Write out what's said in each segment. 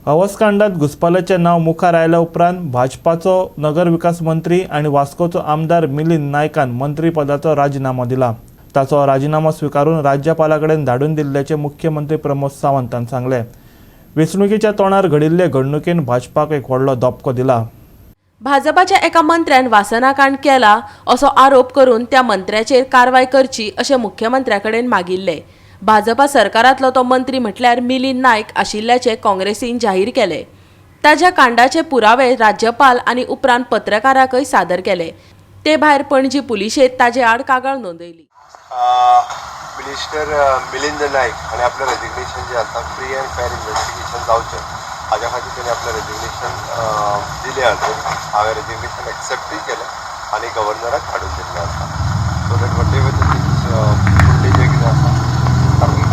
हवसकांडात घुसपाल्याचें नांव मुखार आयल्या उपरांत भाजपाचो नगरविकास मंत्री आनी वास्कोचो आमदार मिलिंद नायकान मंत्रीपदाचो राजिनामो दिला. ताचो राजिनामो स्विकारून राज्यपाला कडेन धाडून दिल्ल्याचें मुख्यमंत्री प्रमोद सावंतान सांगलें. वेंचणुकेच्या तोंडार घडिल्ले घडणुकेन भाजपाक एक व्हडलो धपको दिला. भाजपाच्या एका मंत्र्यान वासनाकांड केला असो आरोप करून त्या मंत्र्याचेर कारवाय करची अशें मुख्यमंत्र्या कडेन मागिल्लें. भाजपा सरकारांतलो तो मंत्री म्हटल्यार मिलिंद नायक आशिल्ल्याचें काँग्रेसीन जाहीर केलें. ताज्या कांडाचे पुरावे राज्यपाल आनी उपरांत पत्रकारांकय सादर केले. ते भायर पणजी पुलिशेंत ताजे आड कागाळ नोंदयली. मिनिस्टर मिलिंद नायक हाणें आपलें रेजिग्नेशन जें आसा, फ्री अँड फेर इन्वेस्टिगेशन जावचें हाज्या खातीर तेणी आपलें रेजिग्नेशन दिलें ऑलरेडी. हांवें रेजिग्नेशन एक्सेप्टूय केलें आनी गव्हर्नराक धाडून दिल्लें आसा, so that whatever the things फुडलें जें कितें आसा सामकें.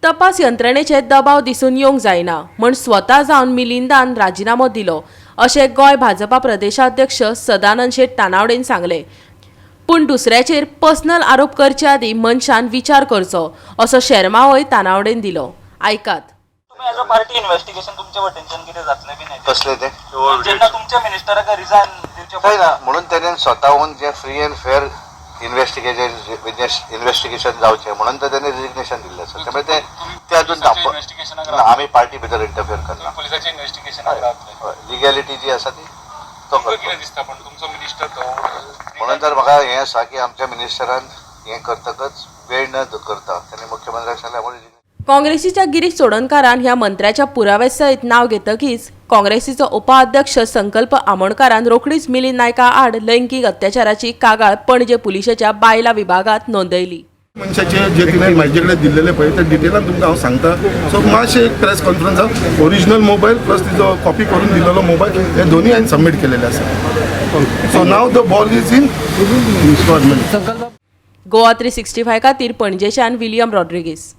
तपास यंत्रणेचे दबाव दिसून येवंक जायना म्हूण स्वता जावन मिलिंदान राजिनामो दिलो अशें गोंय भाजपा प्रदेशाध्यक्ष सदानंद शेट तानावडेन सांगलें. पूण दुसऱ्याचेर पर्सनल आरोप करचे आदीं मनशान विचार करचो असो शेरमावय तानावडेन दिलो. आयकात. तुम्ही एज अ पार्टी इन्व्हेस्टिगेशन तुमच्या वटेनच्यान कितें जातलें बी नाही? कसले ते? जेन्ना तुमच्या मिनिस्टराक रिजायन दिवचें हय ना, म्हणून तेणेन स्वताहून जे free and fair investigation जावचें म्हणून तर तेणें रेजिग्नेशन दिल्लें आसा. त्यामुळे ते ते अजून इन्व्हेस्टिगेशनाक ना, आमी पार्टी भितर इंटरफियर करना. पुलिसाच्या इन्व्हेस्टिगेशनाक रावतले? लिगॅलिटी जी आसा ती तो तुमकां करतलो. कितें दिसता, पण तुमचो मिनिस्टर तो म्हणून तर म्हाका हें आसा की आमच्या मिनिस्टरान हें करतकच वेळ न करता तेणें मुख्यमंत्र्याक सांगलें, आपूण resignation काँग्रेसीच्या गिरीश चोडणकारान ह्या मंत्र्याच्या पुराव्या सयत नांव घेतकीच काँग्रेसीचो उपाध्यक्ष संकल्प आमोणकारान रोखडीच मिलिंद नायका आड लैंगीक अत्याचाराची कागाळ पणजे पुलिशेच्या बायला विभागात नोंदयली. मनशाचे जे तिणें म्हाजे कडेन दिल्लेले पळय ते डिटेलान तुमकां हांव सांगता. सो मातशें एक प्रेस कॉन्फरन्साक ओरिजिनल मोबायल प्लस तिजो कॉपी करून दिलेलो मोबायल हे दोन्ही हांवें सबमीट केलेले आसा. So now the ball is in government. Goa 365 खातीर पणजेच्यान विलियम रॉड्रिगीस.